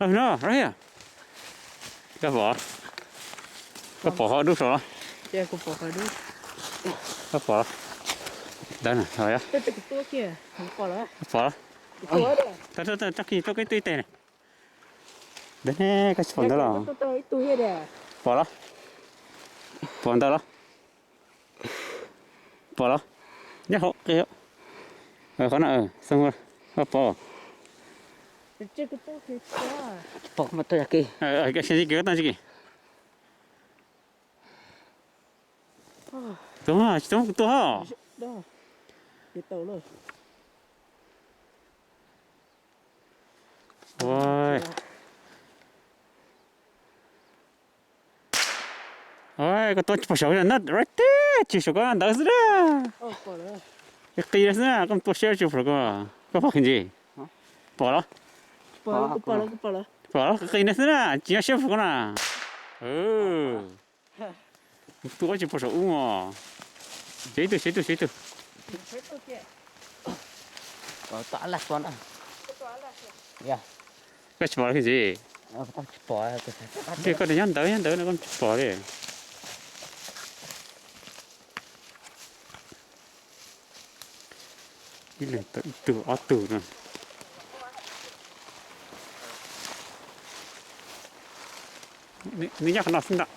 No, koj pom, koj pom qhov dub saum los? Koj pom los? Ntawd na, pom los? Tag, tag, tag kis tuaj ib tug ib teg ne. Ntawd ne, koj tsis pom ntawd los? Pom los? Pom ntawd los? Pom los? Nyob hauv qhov no, xoo, koj pom? Pom, koj tsis kis, koj tsis kis. Tuag, tsis tuag kuv tuag. Koj tua tsis pom saum na, right there, tsis saum koj ntawd xwb na. Qis xwb na, koj tua siab tsis pom saum koj, koj pom ntsis. Pom los? Pom los, qis na xwb na, tsis nyob siab pom koj na. Tua tsis pom saum ub os. Tsev ib tug, tsev ib tug, tsev ib tug. Koj tsis pom los ntsis. Koj nyob ntawd, nyob ntawd no koj tsis pom li. Ib leeg tau ib tug ob tug no. Nws nyob qhov no xwb ntag.